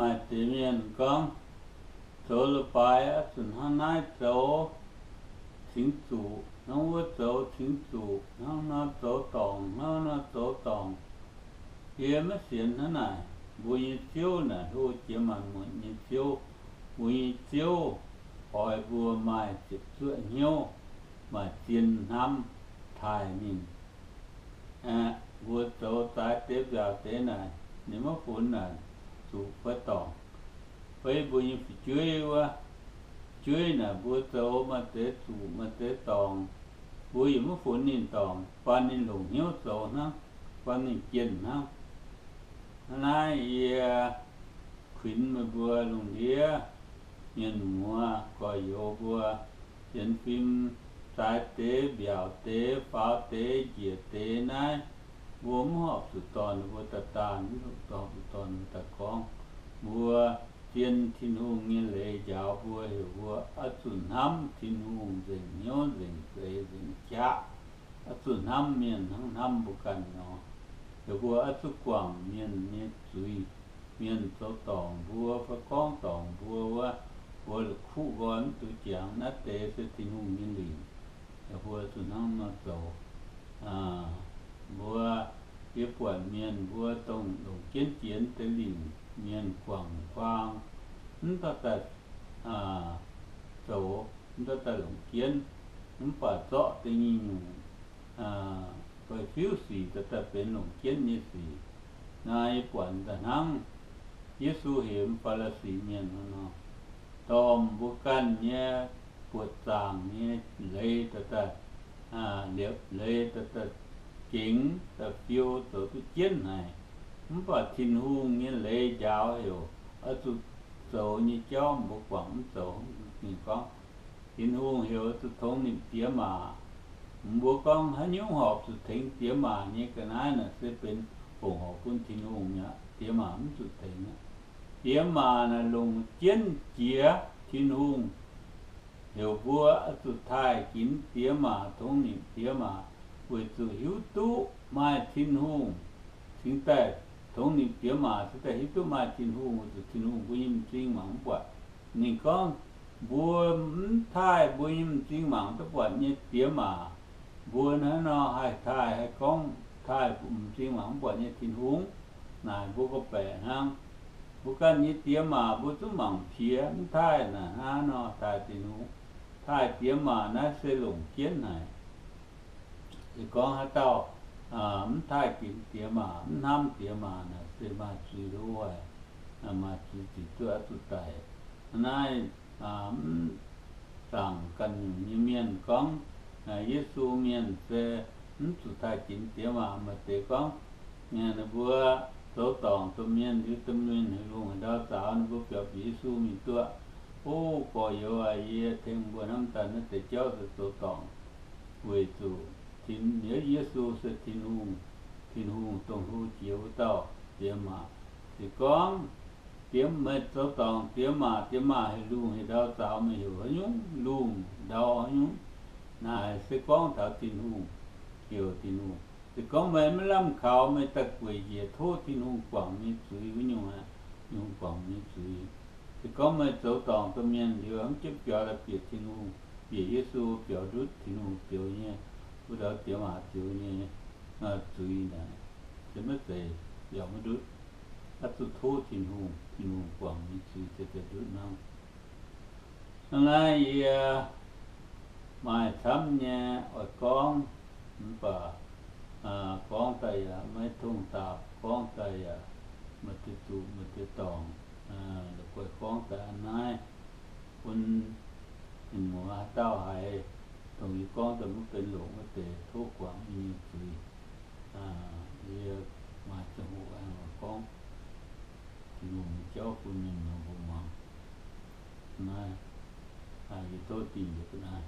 Maaih deix mienh gorngv, zoux leiz-baaix oix zuqc hnangv naaiv zoux cingx zuqc, hnangv wuov zoux cingx zuqc, hnangv nor zoux dorngc, hnangv nor zoux dorngc. Yie maiv sienx hnangv naaic. Mbuo nyei Ziouv naaic hlo jiex maanc muotc nyei Ziouv. Mbuo nyei Ziouv oix mbuo maaih ziepc zuoqv hnyouv, maaih zien hnamv taaih ninh. Aeqv, mbuo zoux zaaix deix mbiaauc deix naaic, ninh maiv funx naaic zuqc fai dorngc. Fai mbuo nyei fu'jueiv wuov, fu'jueiv naaic mbuo zoux maaih deix zuqc maaih deix dorngc, mbuo yaac maiv funx ninh dorngc, baan ninh longc hnyouv zoux hnangv, baan ninh jienh hnangv. Hnangv naaiv yie kuinx meih mbuo lungh ndiev mienh muoz gorx-youz mbuo, sienx fim, zaaix deix mbiaauc deix, faaux deix njiec deix naaiv, mbuo mv horpc zuqc dorh ninh mbuo daaih daanh, mv horpc zuqc dorh ninh mbuo daaih gorngv. Mbuo zien Tin-Hungh nyei leiz njaaux mbuo, heuc mbuo oix zuqc hnamv Tin-Hungh nzengc hnyouv, nzengc zeix, nzengc qaqv. Oix zuqc hnamv mienh hnangv hnamv mbuo ganh nor. Heuc mbuo oix zuqc guangc mienh nyei zuiz. Mienh zoux dorngc mbuo fai gorngv dorngc mbuo wuov, mbuo la'kuqv nqoi mv duqv jangx. Naaiv deix se Tin-Hungh nyei lingc. Heuc mbuo zuqc hnangv nor zoux. Mbuo, yie buatc mienh mbuo dongh longc jienv jiex deix lingc, mienh guangc kuaang, mv dorh daaih zoux, mv dorh daaih longc jienv, mv baac zorqv deix nyei nyungc ba'fiuv sic dorh daaih benx longc jienv nyei sic. Naaiv yie buatc daaih hnangv Yesu hemx Faa^li^si mienh nor, dorh mbuo ganh nyei buoqc zaangc nyei leiz dorh daaih, liepc leiz dorh daaih gengx daaih fiou zoux duqv jienv haic. Mv baac Tin-Hungh nyei leiz njaaux heuc oix zuqc zoux nyei jauv mbuo guangc mv zoux. Ninh gorngv, Tin-Hungh heuc oix zuqc tongx nimc diex maac. Mbuo gorngv haaix nyungc horpc zuqc tengx diex maac nyei ga'naaiv naaic se benx fongc horc bun Tin-Hungh mi'aqv. Diex maac mv zuqc tengx aqv. Diex maac naaic longc jienv jiex Tin-Hungh heuc mbuo oix zuqc taaih ginx diex maac, tongx nimc diex maac, weic zuqc hiuv duqv maaih Tin-Hungh. Cingx daaih tongx nimc diex maac cingx daaih hiuv duqv maaih Tin-Hungh, weic zuqc Tin-Hungh mbuo nyei m'zing mangc mv buatc. Ninh gorngv, mbuo mv taaih mbuo nyei m'zing mangc duqv buatc nyei diex maac, mbuo hnangv nor haih taaih, haih gorngv taaih m'zing mangc mv buatc nyei Tin-Hungh? Naaic mbuo gorngv-baeqc hnangv. Mbuo ganh nyei diex maac mbuo zungv mangc piex, mv taaih naaic hnangv nor taaih Tin-Hungh. Taaih diex maac naaiv se longc jienv haic. Se gorngv haaix dauh mv taaih ginx diex maac, mv hnamv diex maac naaic se maaih zuiz hlo haic, maaih zuiz zic duqv oix zuqc daic. Naaiv mv zaangc ganh nyungc nyei mienh gorngv Yesu mienh se mv zuqc taaih ginx diex maac. Maaih deix gorngv, ninh mbuo zoux dorngc domh mienh, liuz domh mienh heuc lungh haaix ndau zaux, ninh mbuo biaux bieqc Yesu mingh duqv, O gorx-youz aac, yie tengx mbuo hnamv daaih naaiv deix jauv zoux dorngc, weic zuqc Tin, Yesu se Tin-Hungh, Tin-Hungh dongh hlo jiex wuov dauh diex maac. Se gorngv diex, meih zoux dorngc diex maac, diex maac heuc lungh haaix ndau zaux, meih heuc haaix nyungc lungh ndau haaix nyungc? Naaic se gorngv taux Tin-Hungh, heuc Tin-Hungh. Se gorngv meih maiv lamh kaux, meih daaih gueic njiec tov Tin-Hungh guangc nyei zuiz wuov nyungc aqv. Tin-Hungh guangc nyei zuiz. Se gorngv meih zoux dorngc domh mienh liuz, mv jienv biaux daaih bieqc Tin-Hungh, bieqc Yesu biaux ndutv Tin-Hungh zioux nyei, wuov dauh diex maac zioux nyei zuiz naaic, se maiv zeiz biaux maiv ndutv. Oix zuqc tov Tin-Hungh, Tin-Hungh guangc nyei zuiz se daaih ndutv hnangv. Hnangv naaiv yie maaih camv nyei oix gorngv, mv baac gorngv daaih yaac maiv tong dapc, gorngv daaih yaac maaih deix zuqc maaih deix dorngc. La'guaih gorngv daaih a'naaiv bun ninh muoz haaix dauh haiz, dongh yie gorngv daaih maiv benx longc wuov deix, tov guangc yie nyei zuiz. Yie maaih ziangh hoc aengx gorngv Tin-Hungh nyei jauv bun mienh muoz mbuo muangx. Naaiv, yie tov dingh yietc naaiv.